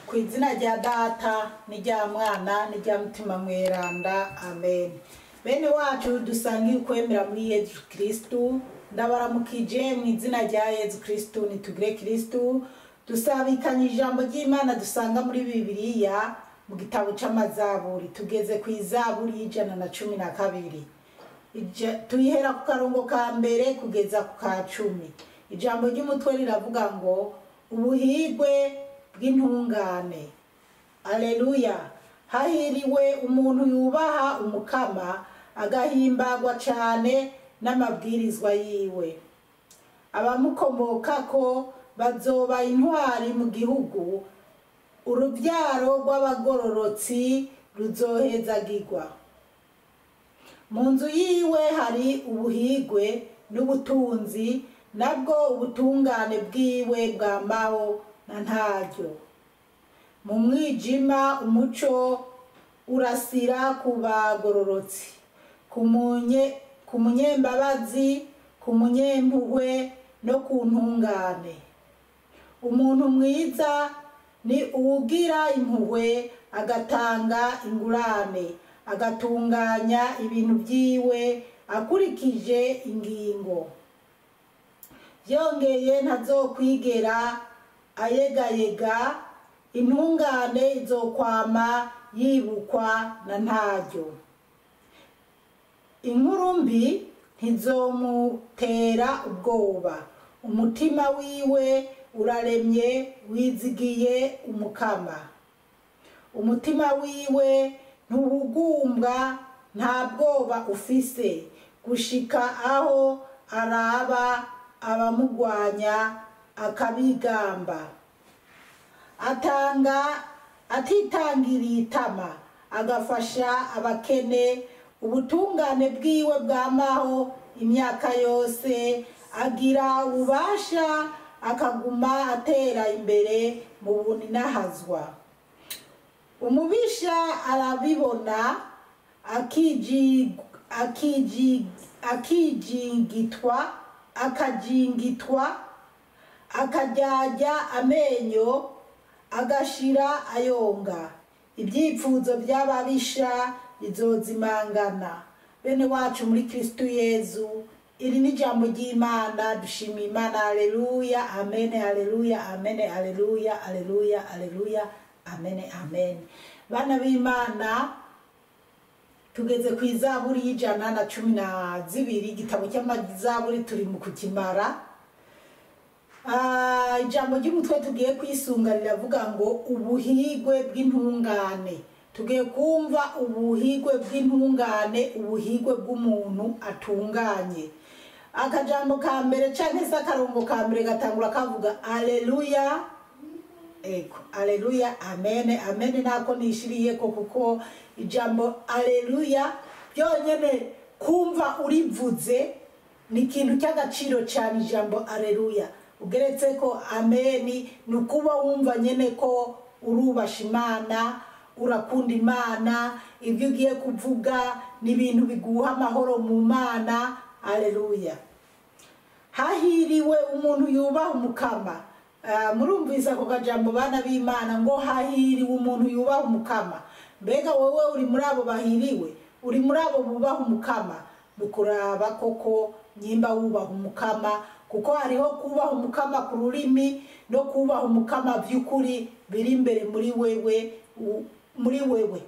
Ku izina rya Data n'irya Mwana n'irya Mutima Mweranda, amen. Bene wacu dusangiye ukwemera muri Yezu Kristu, ndabaramukije mu izina rya Yezu Kristu. Nitugire Kristu. Dusabikanye ijambo ry'Imana dusanga muri Bibiliya mu gitabo c'Amazaburi. Tugeze ku izaburi y'112. Tuyihera ku karongo ka mbere kugeza ku ka 10. Ijambo ry'umutwe riravuga ngo ubuhigwe bw'intungane. Aleluya! Hahiriwe umuntu yubaha Umukama, agahimbagwa cane n'amabwirizwa yiwe. Abamukomokako bazoba intwari mu gihugu, uruvyaro rw'abagororotsi ruzohezagirwa. Mu nzu yiwe hari ubuhigwe n'ubutunzi, nabwo ubutungane bwiwe bwamaho na ntaryo. Mu mwijima umuco urasira ku bagororotsi, ku munyembabazi, ku munyempuhwe no ku ntungane. Umuntu mwiza ni uwugira impuhwe, agatanga ingurane, agatunganya ibintu vyiwe akurikije ingingo. Vyongeye ntazokwigera ayegayega, intungane izokwama yibukwa na ntaryo. Inkuru mbi ntizomutera ubwoba, umutima wiwe uraremye wizigiye Umukama. Umutima wiwe ntuhugumbwa, nta bwoba ufise, gushika aho araba abamugwanya akabigamba. Atanga atitangiriye itama, agafasha abakene, ubutungane bwiwe bwamaho imyaka yose, agira ububasha akaguma atera imbere mu buninahazwa. Umubisha arabibona akajingitwa, akaryarya amenyo, agashira ayonga. Ivyipfuzo vy'ababisha bizozimangana. Bene wacu muri Kristu Yezu, iri ni ijambo ry'Imana. Dushima Imana. Aleluya, amen, aleluya, amen, aleluya, aleluya, aleluya, amen, amen. Bana b'Imana, tugeze ku izaburi y'112, igitabo cy'amazaburi turi mu kukimara. Ijambo ry'umutwe tugiye kwisunga riravuga ngo ubuhigwe bw'intungane. Tugiye kumva ubuhigwe bw'intungane, ubuhigwe bw'umuntu atunganye. Akajambo ka mbere canke se akarongo ka mbere gatangura kavuga aleluya. Ego, aleluya, amen, amen. Nako nishiriyeko kuko ijambo aleluya byonyene kumva urivuze ni ikintu cy'agaciro cyane. Ijambo aleluya ugeretse ko ameni, ni ukuba wumva nyene ko urubasha Imana, urakunda Imana, ibyo ugiye kuvuga ni ibintu biguha amahoro mu Mana. Aleluya. Hahiriwe umuntu yubaha Umukama. Murumvise ako kajambo bana b'Imana ngo hahiriwe umuntu yubaha Umukama. Mbega wowe uri muri abo bahiriwe? Uri muri abo bubaha Umukama? Nukuraba koko nyimba wubaha Umukama, kuko hariho kubaha Umukama ku rurimi no kubaha Umukama vy'ukuri biri imbere muri wewe, muri wewe.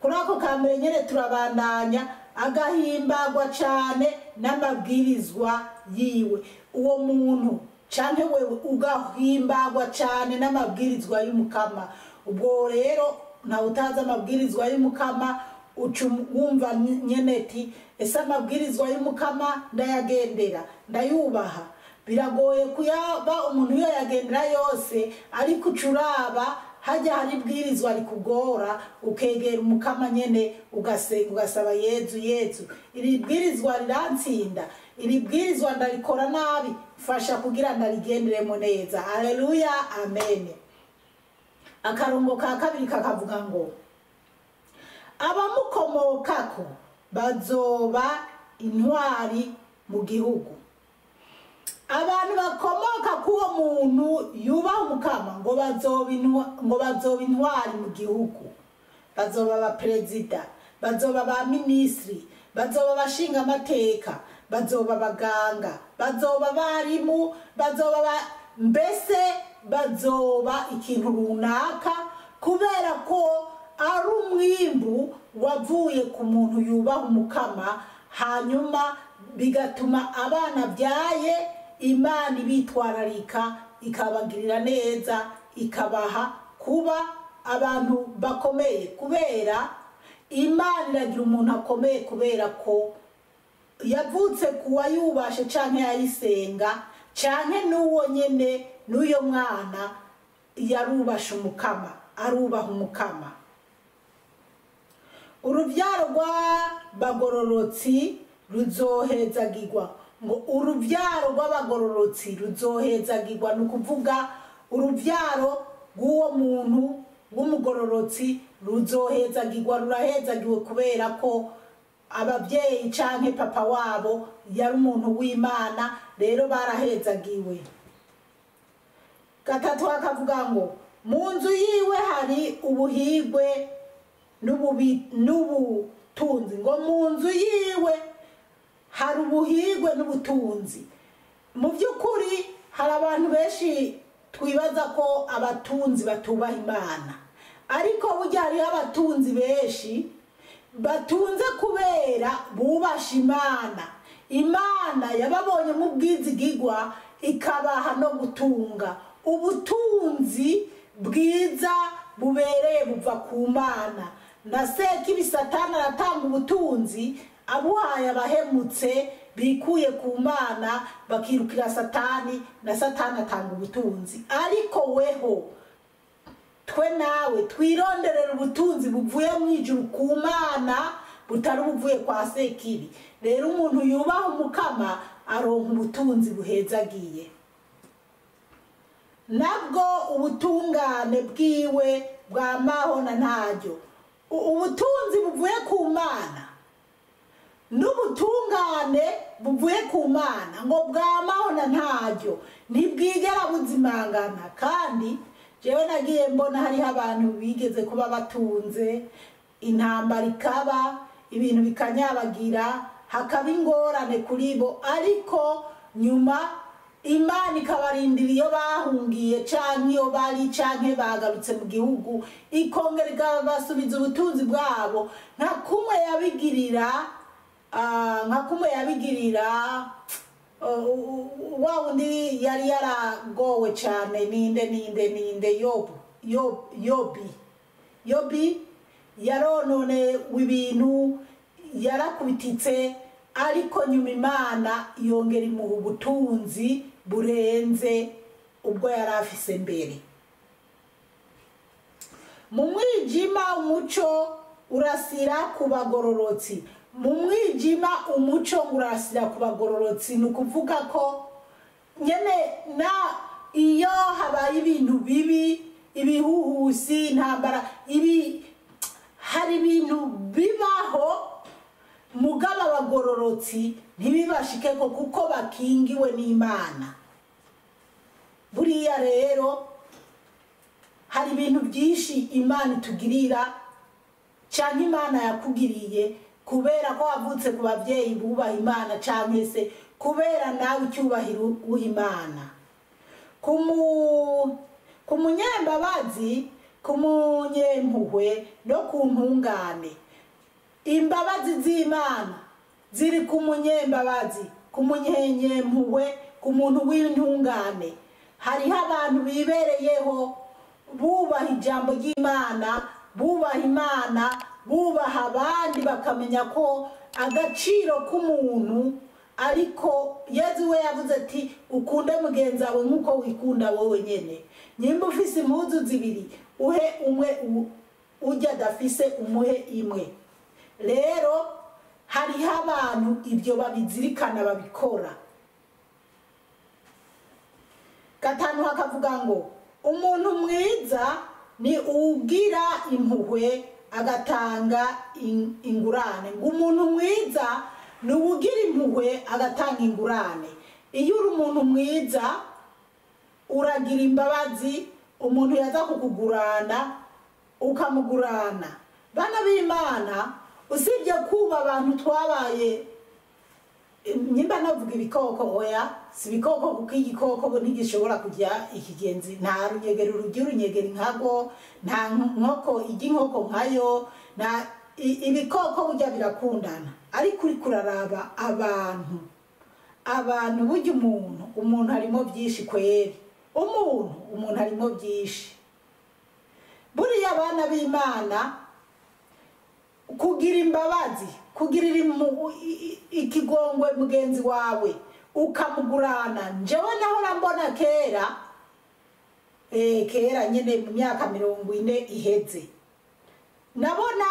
Kuri ako kambere nyene turabandanya, agahimbagwa cane n'amabwirizwa yiwe. Uwo muntu canke wewe ugahimbagwa cane n'amabwirizwa y'Umukama. Ubwo rero ntawe utazi amabwirizwa y'Umukama, uca wumva nyene ati ese amabwirizwa y'Umukama ndayagendera, ndayubaha. Biragoye kuyaba umuntu iyo yagendera yose, ariko uca uraba hajya hari ibwirizwa rikugora, ukegera Umukama nyene ugasenga, ugasaba Yezu, Yezu iri bwirizwa rirantsinda, iri bwirizwa ndarikora nabi, mfasha kugira ndarigenderemo neza. Aleluya, amen. Akarongo ka kabiri kakavuga ngo abamukomokako bazoba intwari mu gihugu. Abantu bakomoka k'uwo muntu yubaha Umukama ngo bazoba intwari mu gihugu, bazoba abaperezida, bazoba ba minisitiri, bazoba abashingamateka, bazoba abaganga, bazoba abarimu, bazoba mbese bazoba ikintu runaka, kubera ko ari umwimbu wavuye ku muntu yubaha Umukama. Hanyuma bigatuma abana abyaye Imana ibitwararika, ikabagirira neza, ikabaha kuba abantu bakomeye, kubera Imana iragira umuntu akomeye kubera ko yavutse kuwa yubashe canke yayisenga, canke n'uwo nyene n'uyo mwana yarubashe Umukama, arubaha Umukama. Uruvyaro rw'abagororotsi ruzohezagirwa. Ngo uruvyaro rw'abagororotsi ruzohezagirwa, ni ukuvuga uruvyaro rw'uwo muntu w'umugororotsi ruzohezagirwa, rurahezagiwe kubera ko ababyeyi canke papa wabo yari umuntu w'Imana, rero barahezagiwe. Gatatu akavuga ngo mu nzu yiwe hari ubuhigwe n'ubutunzi. Ngo mu nzu yiwe hari ubuhigwe n'ubutunzi. Mu by'ukuri hari abantu benshi twibaza ko abatunzi batubaha Imana, ariko burya hariho abatunzi benshi batunze kubera bubasha Imana. Imana yababonye mu bwizigigwa ikabaha no gutunga. Ubutunzi bwiza bubereye buva ku Mana. Na Sekibi Satani aratanga ubutunzi abuhaye abahemutse bikuye ku Mana, bakirukira Satani, na Satani atanga ubutunzi. Ariko weho twe nawe twironderera ubutunzi buvuye mu ijuru ku Mana, butari buvuye kwa Sekibi. Rero umuntu yubaha Umukama aronka ubutunzi buhezagiye. Nabwo ubutungane bwiwe bwamaho na ntaryo. Ubutunzi buvuye ku Mana n'ubutungane buvuye ku Mana ngo bwamaho na ntaryo, ntibwigera buzimangana. Kandi jewe nagiye mbona hariho abantu bigeze kuba batunze, intambara ikaba, ibintu bikanyabagira, hakaba ingorane kuri bo, ariko nyuma Imana ikabarindira iyo bahungiye canke iyo bari canke bagarutse mu gihugu, ikongera ikabasubiza ubutunzi bwabo, nka kumwe yabigirira wa wundi yari yaragowe cane, ninde Yobi yaronone ibintu, yarakubititse, ariko nyuma Imana yongera imuha ubutunzi burenze ubwo yari afise mbere. Mu mwijima umuco urasira ku bagororotsi. Mu mwijima umuco urasira ku bagororotsi, ni ukuvuga ko nyene na iyo habaye ibintu bibi, ibihuhusi, intambara, ibi hari ibintu bibaho, mugaba abagororotsi ntibibashikeko kuko bakingiwe n'Imana. Buriya rero hari ibintu byinshi Imana itugirira canke Imana yakugiriye kubera ko wavutse ku bavyeyi bubaha Imana, canke se kubera nawe icyubahiro uha Imana. Ku munyembabazi, ku munyempuhwe no ku ntungane. Imbabazi z'Imana ziri ku munyembabazi, ku munyenyempuhwe, ku muntu w'intungane. Hariho abantu bibereyeho bubaha ijambo ry'Imana, bubaha Imana, bubaha abandi, bakamenya ko agaciro k'umuntu. Ariko Yezu we yavuze ati ukunde mugenzi wawe nk'uko wikunda wowe nyene. Nimba ufise impuzu zibiri uhe umwe, ujya adafise umuhe imwe. Rero hariho abantu ibyo babizirikana babikora. Gatanu hakavuga ngo umuntu mwiza ni ugira impuhwe agatanga ingurane. Ngo umuntu mwiza ni ugira impuhwe agatanga ingurane. Iyo uri umuntu mwiza uragira imbabazi, umuntu yaza kukugurana ukamugurana. Bana b'Imana, usibye kuba abantu twabaye, nyimba navuga ibikoko, oya si ibikoko, kuko igikoko bo ntigishobora kurya ikigenzi. Nta runyegeri rurya urunyegeri nkago, nta nkoko ijya inkoko nkayo, nta ibikoko burya birakundana. Ariko uriko uraraba abantu burya umuntu harimo byinshi kweri, umuntu harimo byinshi. Buriya abana b'Imana, kugira imbabazi, kugirira ikigongwe mugenzi wawe ukamugurana. Njyewe nahora mbona kera, kera nyine mu myaka 40 iheze, nabona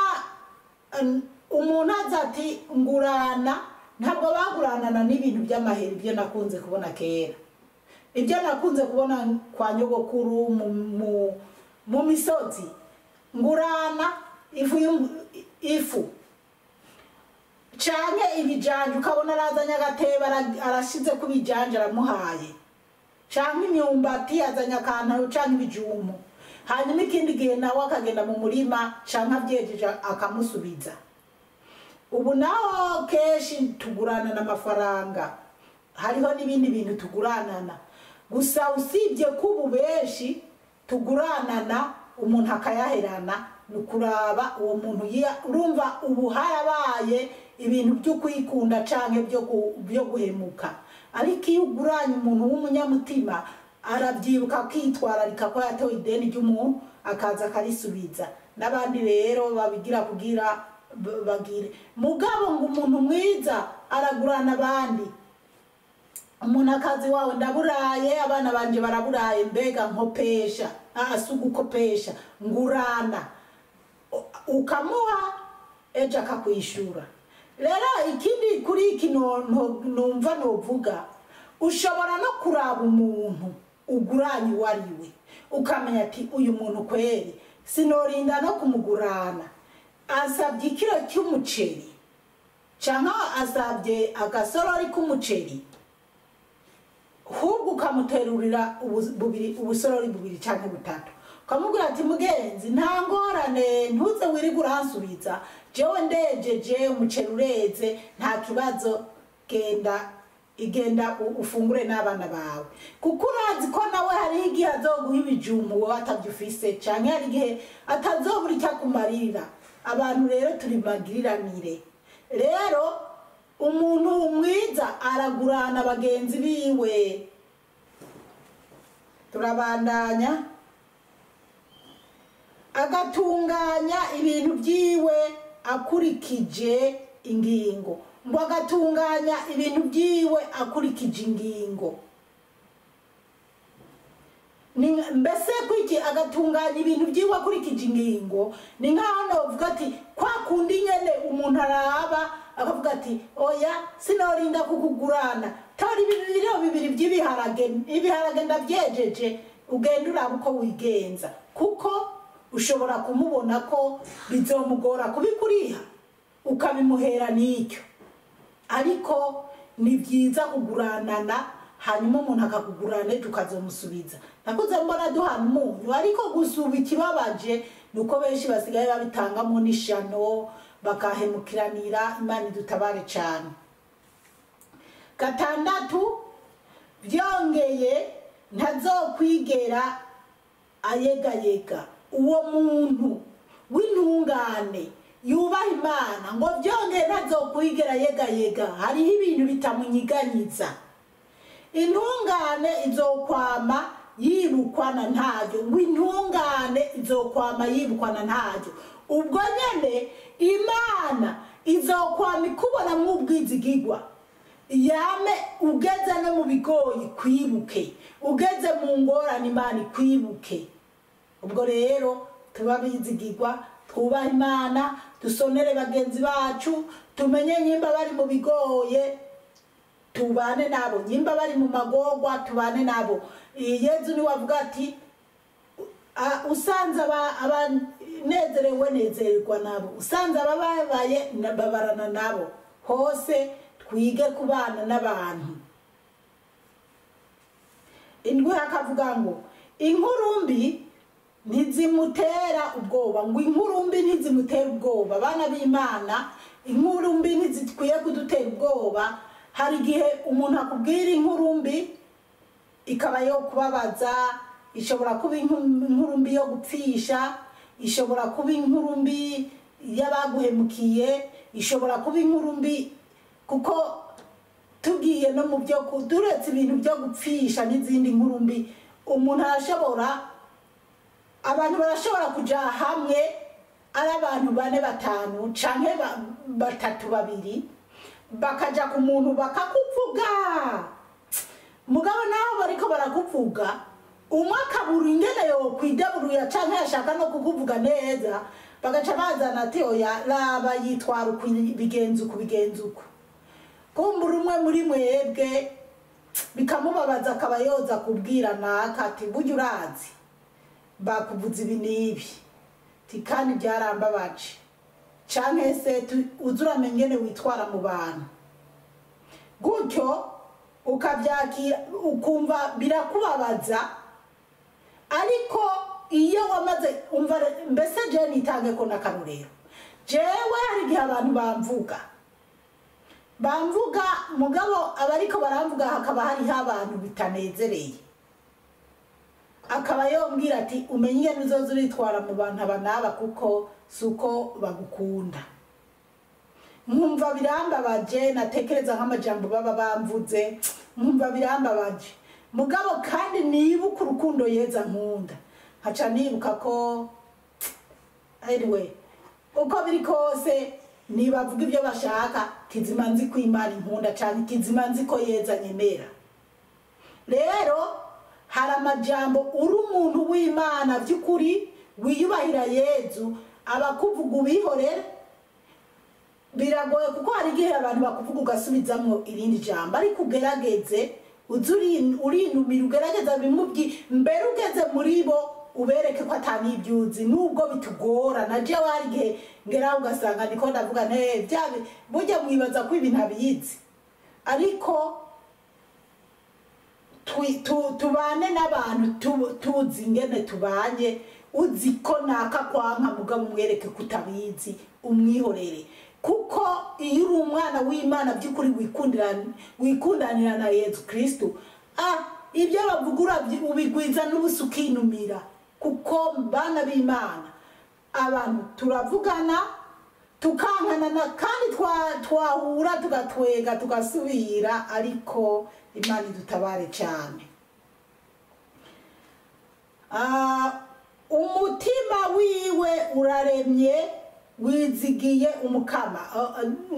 umuntu aza ati ngurana. Ntabwo baguranana n'ibintu by'amahera. Ibyo nakunze kubona kera, ibyo nakunze kubona kwa nyogokuru mu misozi, ngurana ifu canke ibijanja, ukabona arazanye agatebo arashize ku bijanja aramuhaye, canke imyumbati azanye akantu canke ibijumu. Hanyuma ikindi gihe nawe akagenda mu murima canke avyejeje akamusubiza. Ubu naho kenshi tuguranana amafaranga, hariho n'ibindi bintu tuguranana. Gusa usibye ko ubu benshi tuguranana umuntu akayaherana, ni ukuraba uwo muntu urumva ubu harabaye ibintu byo kwikunda canke byo guhemuka. Ariko iyo uguranye umuntu w'umunyamutima arabyibuka akitwararika ko yatoye ideni ry'umuntu akaza akarisubiza. N'abandi rero babigira kugira bagire. Mugabo ngo umuntu mwiza aragurana abandi. Umuntu akazi wawe, ndaburaye, abana banje baraburaye, mbega nkopesha, si ugukopesha, ngurana, ukamuha ejo akakwishura. Rero ikindi kuri iki numva novuga, ushobora no kuraba umuntu uguranye uwo ari we, ukamenya ati uyu muntu kweri sinorinda no kumugurana, asabye ikiro cy'umuceri cyangwa asabye agasorori k'umuceri, ahubwo ukamuterurira ubusorori bubiri cyangwa butatu, ukamubwira ati mugenzi nta ngorane, ntuze wirige uransubiza, jewe ndejeje umuceri ureze, nta kibazo, genda igenda ufungure n'abana bawe. Kuko urazi ko nawe hari igihe azoguha ibijumbu wowe atabyufise, canke hari igihe atazobura icyo akumarira. Abantu rero turi magiriranire. Rero umuntu mwiza aragurana bagenzi biwe. Turabandanya. Agatunganya ibintu byiwe akurikije ingingo. Ngo agatunganya ibintu byiwe akurikije ingingo. Mbese kwiki agatunganya ibintu byiwe akurikije ingingo, ni nkaho novuga ati kwa kundi nyene umuntu araba akavuga ati oya sinorinda kukugurana, tora ibiro bibiri by'ibiharage, ibiharage ndavyejeje, ugenda uraba uko wigenza. Kuko ushobora kumubona ko bizomugora kubikuriha ukabimuhera n'icyo. Ariko ni byiza kuguranana, hanyuma umuntu akakugurana ejo ukazomusubiza. Nakuze mbona duhana umunyu, ariko gusuba ikibabaje nuko benshi basigaye babitangamo n'ishano bakahemukiranira. Imana idutabare cyane. Gatandatu, byongeye ntazokwigera ayegayega. Uwo muntu w'intungane yubaha Imana, ngo byongeye ntazokwigera ayegayega. Hariho ibintu bitamunyiganyiza. Intungane izokwama yibukwana ntaryo, ngo intungane izokwama yibukwana ntaryo. Ubwo nyene Imana izokwama ikubona mw'ubwizigigwa, yame ugeze no mu bigoyi kwibuke, ugeze mu ngorane Imana ikwibuke. Ubwo rero tuba bizigigwa, twubaha Imana, dusonere bagenzi bacu, tumenye nyimba bari mu bigoye tubane nabo, nyimba bari mu magorwa tubane nabo. Yezu niwe avuga ati usanze abanezerewe nezererwa nabo, usanze abababaye babarana nabo. Hose twige kubana n'abantu. Indwi hakavuga ngo inkurumbi ntizimutera ubwoba, ngo inkurumbi ntizimutera ubwoba. Bana b'Imana, inkurumbi ntizikwiye kudutera ubwoba. Hari igihe umuntu akubwira inkurumbi ikaba yo kubabaza, ishobora kuba inkurumbi yo gupfisha, ishobora kuba inkurumbi y'abaguhemukiye, ishobora kuba inkurumbi kuko tugiye no mu byo turetse ibintu byo gupfisha n'izindi nkurumbi, umuntu arashobora, abantu barashobora kuja hamwe ari abantu 4 5 canke 3 2 bakaja ku muntu bakakuvuga, mugabo naho bariko barakuvuga umwe akabura ingene yokwidaburuya canke yashaka no kukuvuga neza, bagaca bazana ati oya raba yitwara uku bigenza uku bigenza uku. Kumbura umwe muri mwebwe bikamubabaza akaba yoza kubwira naka ati burya urazi bakuvuza ibi n'ibi, ti kandi byarambabaje, canke se uze uramenya ingene witwara mu bantu gutyo ukabyakira ukumva birakubabaza. Ariko iyo wamaze umva, mbese je nitange ko n'akarorero, jewe hari igihe abantu bamvuga mugabo abariko baramvuga hakaba hariho abantu bitanezereye, akaba yombwira ati umenye ingene uzoza uritwara mu bantu aba n'aba kuko suko bagukunda. Nkumva birambabaje, natekereza nk'amajambo baba bamvuze nkumva birambabaje, mugabo kandi nibuka urukundo Yeza nkunda, nkaca nibuka ko anyway uko biri kose nibavuga ibyo bashaka, kizima nzi ko Imana inkunda canke kizima nzi ko Yeza nyemera. Rero hari amajambo uri umuntu w'Imana by'ukuri wiyubahira Yezu abakuvuga ubihorere. Biragoye kuko hari igihe abantu bakuvuga ugasubizamwo irindi jambo, ariko ugerageze uze urinumira, ugerageza bimubwi mbere ugeze muri bo ubereke ko atanibyuzi, nubwo bitugora. Na jewe hari igihe ngeraho ugasanga niko ndavuga nte byabe burya mwibaza ko ibintu abiyizi, ariko tubane n'abantu tuzi ingene tubanye, uzi ko naka kwanka mugabo umwereke kutabizi umwihorere, kuko iyo uri umwana w'Imana by'ukuri wikundanira na Yezu Kristo, ibyo bavuga ubigwiza n'ubusukinumira. Kuko bana b'Imana abantu turavugana tukankanana kandi twahura tugatwega tugasubira, ariko Imana idutabare cyane. Umutima wiwe uraremye wizigiye umukama.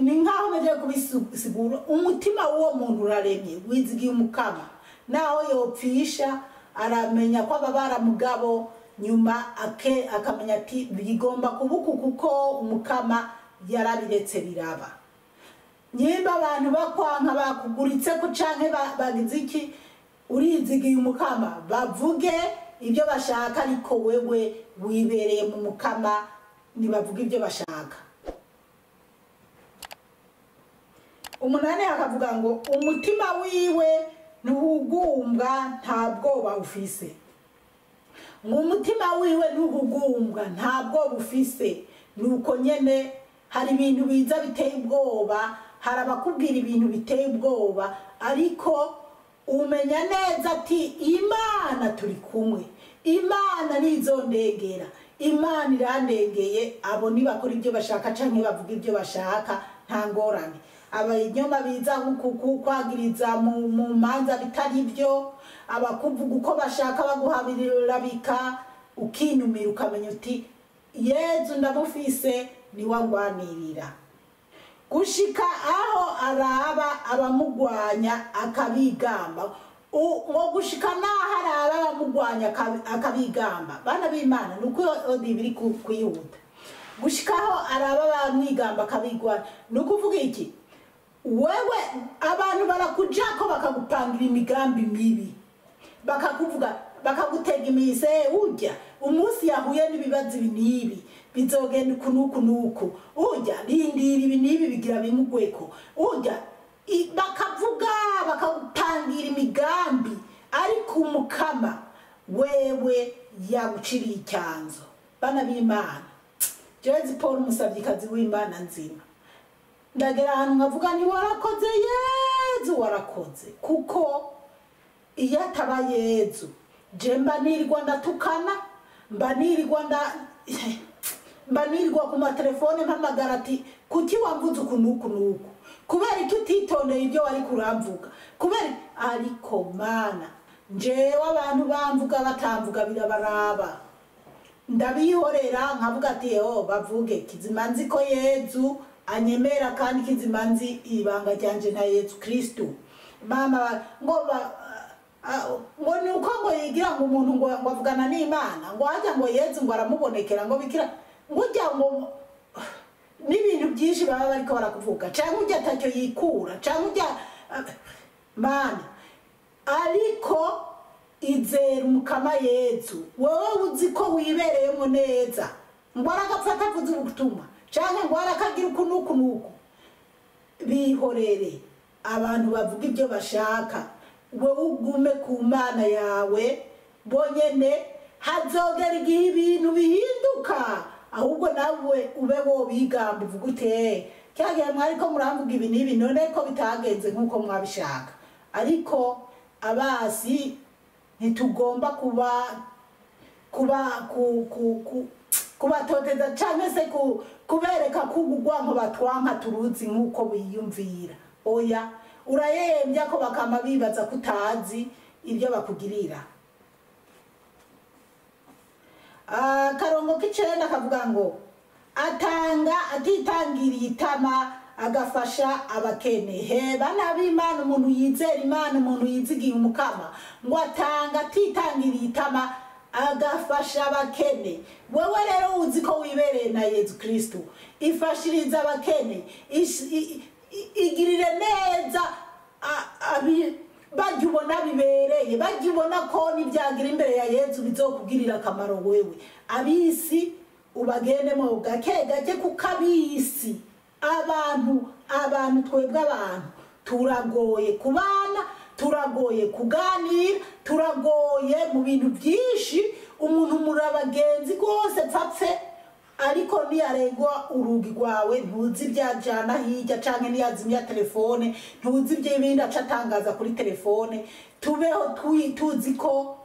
Ni nkaho meje kubisigura, umutima w'uwo muntu uraremye wizigiye umukama, naho yopfisha aramenya ko ababara mugabo nyuma akamenya ati bigomba kubuku kuko umukama yarabiretse biraba. Nyimba abantu bakwanka bakuguritse ko canke bagize iki, urizigiye umukama bavuge ibyo bashaka, ariko wewe wibereye mu mukama nibavuga ibyo bashaka. 8 akavuga ngo umutima wiwe ntuhugumbwa nta bwoba ufise. Ngo umutima wiwe ntuhugumbwa nta bwoba ufise. Nuko nyene hari ibintu biza biteye ubwoba, hari abakubwira ibintu biteye ubwoba, ariko umenya neza ati Imana turi kumwe, Imana nizondegera, Imana irandengeye, abo nibakora ibyo bashaka canke bavuga ibyo bashaka nta ngorane. Abayinyoma biza kwagiriza mu manza bitari byo, abakuvuga uko bashaka baguhabirabika, ukinumira ukamenya uti Yezu ndamufise niwangwanirira. Gushika aho araba abamugwanya akabigamba, ngo gushika naho araba abamugwanya akabigamba. Bana b'Imana nuko biri kwihuta. Gushika aho araba abamwigamba akabigwanya, nukuvuga iki? Wewe abantu barakujako bakagupangira imigambi mibi, bakakuvuga bakagutega imise, urya umunsi yahuye n'ibibazo ibi n'ibi bizogenda uku n'uku n'uku, urya rindira ibi n'ibi bigira bimugweko, urya bakavuga bakagupangira imigambi Ariko Umukama wewe yaguciriye icyanzo. Bana b'Imana, jewe Paul umusavyikazi w'Imana nzima, ndagera ahantu nkavuga nti warakoze Yezu, warakoze. Kuko iyo ataba Yezu, je mba nirirwa ndatukana, mba nirirwa ku matelefone mpamagara ati kuki wamvuze uku n'uku n'uku, kubera iki utitondeye ibyo wari kuramvuga, kubera. Ariko Mana, njewe abantu bamvuga batamvuga birabaraba, ndabihorera nkavuga ati yo bavuge, kizima nzi ko Yezu anyemera, kandi kizima nzi ibanga ryanje na Yezu Kristu. Mama ngo ngo ni uko ngo yigira ngo umuntu ngo avugana n'Imana, ngo hajya ngo Yezu ngo aramubonekera, ngo bikira ngo ujya ngo n'ibintu byinshi baba bariko barakuvuga, canke ujya atacyo yikura, canke ujya Mana. Ariko izera Umukama Yezu, wowe uzi ko wibereyemo neza, ngo aragapfa atavuze ubutumwa, canke ngo arakagira uku n'uku n'uku, bihorere abantu bavuga ibyo bashaka, wowe ugume ku Mana yawe bonyene. Hazogera igihe ibintu bihinduka, ahubwo nawe ube wobigamba uvuga ute cyagihe mwariko muramvuga ibi n'ibi, none ko bitagenze nk'uko mwabishaka. Ariko abasi ntitugomba kubatoteza canke se kubereka ko urwanko batwanka turuzi nk'uko biyumvira. Oya, urayembya ko bakama bibaza ko utazi ibyo bakugirira. Akarongo k'icenda kavuga ngo atanga atitangiriye itama, agafasha abakene. He bana b'Imana, umuntu yizera Imana, umuntu yizigiye Umukama, ngo atanga atitangiriye itama, agafasha abakene. Wewe rero uzi ko wibereye na Yezu Kristu, ifashiriza abakene, igirire neza bajya ubona bibereye, bajya ubona ko nibyagira imbere ya Yezu bizokugirira akamaro wewe. Abisi ubagendemo gake gake, kuko abisi abantu twebwe abantu turagoye kubana, turagoye kuganira, turagoye mu bintu byinshi. Umuntu muri abagenzi rwose pfapfe, ariko niyarengwa urugi rwawe ntuzi ibyajana hirya, canke niyazimya telefone ntuzi iby'ibindi aca atangaza kuri telefone. Tubeho tuzi ko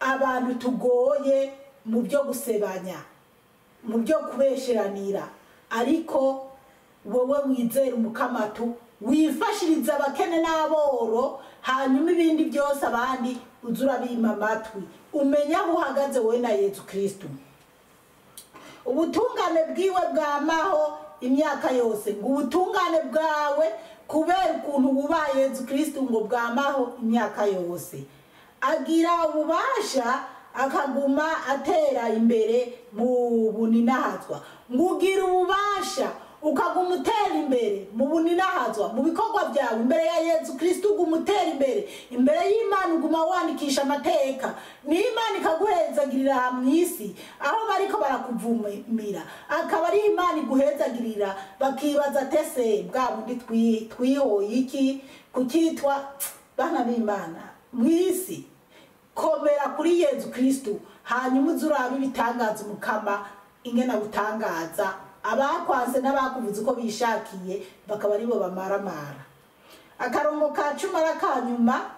abantu tugoye mu byo gusebanya, mu byo kubesheranira, ariko wowe wizera Umukamatu, wifashiriza abakene n'aboro, hanyuma ibindi byose abandi uza urabima amatwi, umenya aho uhagaze wowe na Yezu Kristu. Ubutungane bwiwe bwamaho imyaka yose, ngo ubutungane bwawe kubera ukuntu wubaha Yezu Kristu ngo bwamaho imyaka yose. Agira ububasha akaguma atera imbere mu buninahazwa, ngo ugira ububasha ukaguma utera imbere mu buninahazwa, mu bikorwa byawe imbere ya Yezu Kristu, uguma utera imbere imbere y'Imana, uguma wandikisha amateka, n'Imana ikaguhezagirira aha mw'isi aho bariko barakuvumira, akaba ari Imana iguhezagirira, bakibaza tese bwa bundi twihoye iki kukitwa. Bana b'Imana mw'isi, komera kuri Yezu Kristu, hanyuma uze urabe ibitangaza Umukama ingena gutangaza, abakwanse n'abakuvuze uko bishakiye bakaba aribo bamaramara. Akarongo ka cumi kanyuma,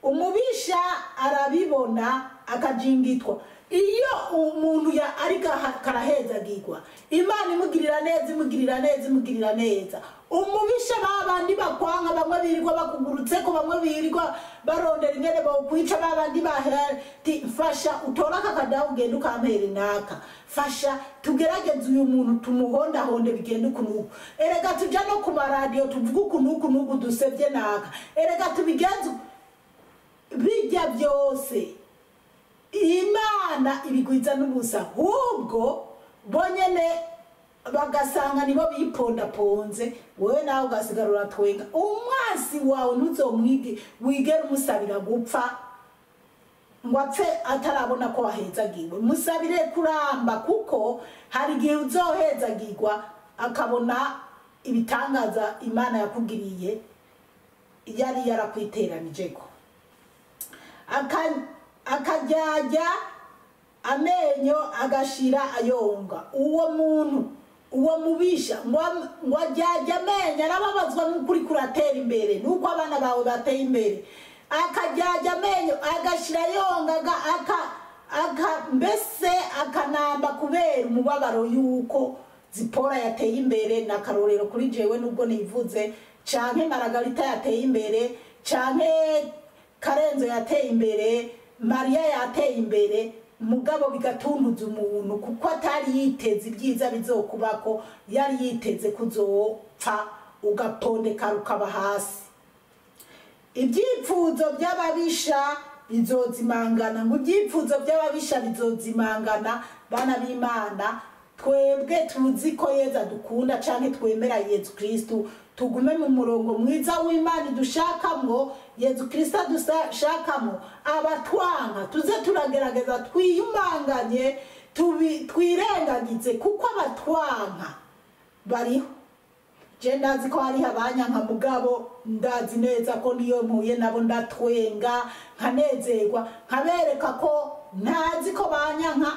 umubisha arabibona akajingitwa. Iyo umuntu ari karahezagirwa, Imana imugirira neza, imugirira neza, imugirira neza, umubisha babandi bakwanga, bamwe birirwa bakugurutse ko, bamwe birirwa barondera ingene bokwica, babandi bahati mfasha utore aka kadaho ugende ukampera naka, fasha tugerageze uyu muntu tumuhondahonde bigende uku n'uku, erega tuja no ku maradiyo tuvuge uku n'uku n'uku dusebye naka, erega tubigenze bijya byose. Imana ibigwiza n'ubusa, ahubwo bonyene bagasanga nibo bipondaponze, wewe nawe ugasigara uratwenga. Umwansi wawe ntuzomwige wigere umusabira gupfa ngo apfe atarabona ko wahezagiwe, musabire kuramba, kuko hari igihe uzohezagirwa akabona ibitangaza Imana yakugiriye yari yarakwiteranijeko. Akaryarya amenyo agashira ayonga. Uwo muntu, uwo mubisha, ngo aryarya amenyo, arababazwa n'ukuri kuratera imbere, n'uko abana bawe bateye imbere, akaryarya amenyo agashira ayonga, mbese akanamba kubera umubabaro yuko Zipora yateye imbere. Na karorero kuri jewe, nubwo nivuze, canke Maragarita yateye imbere, canke Karenzo yateye imbere, Mariya yateye imbere, mugabo bigatuntuza umuntu kuko atari yiteze ibyiza bizokubako, yari yiteze kuzopfa ugapondeka rukaba hasi. Ibyipfuzo by'ababisha bizozimangana, ngo ibyipfuzo by'ababisha bizozimangana. Bana b'Imana, twebwe tuzi ko Yezu adukunda canke twemera Yezu Kristu, tugume mu murongo mwiza w'Imana idushakamwo, Yezu Kristu adushakamo. Abatwanka tuze turagerageza twiyumanganye, twirengagize, kuko abatwanka bariho. Je ndazi ko hariho abanyanka, mugabo ndazi neza ko niyo mpuye nabo ndatwenga, nkanezerwa, nkabereka ko ntazi ko banyanka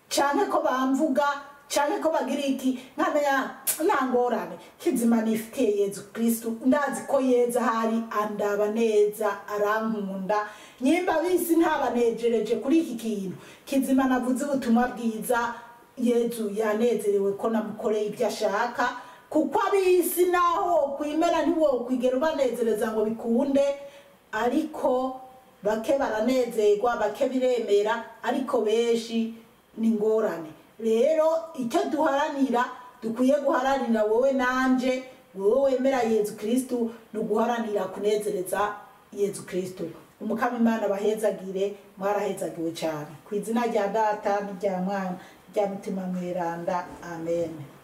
canke ko bamvuga canke ko bagira iki, nkamenya nta ngorane kizima nifitiye Yezu Kristu. Ndazi ko Yezu ahari andaba neza, arankunda. Nyimba bisi ntabanejereje kuri iki kintu kizima navuze ubutumwa bwiza, Yezu yanezerewe ko namukoreye ibyo ashaka, kuko abisi naho wokwimera ntiwokwigera ubanezereza ngo bikunde, ariko bake baranezerwa, bake biremera, ariko benshi ni ingorane. Rero icyo duharanira, dukwiye guharanira wowe nanje, wowe wemera Yezu Kristu, ni uguharanira kunezereza Yezu Kristu. Umukama Imana bahezagire, mwarahezagiwe cyane. Ku izina rya Data n'irya Mwana n'irya Mutima Mweranda, amen.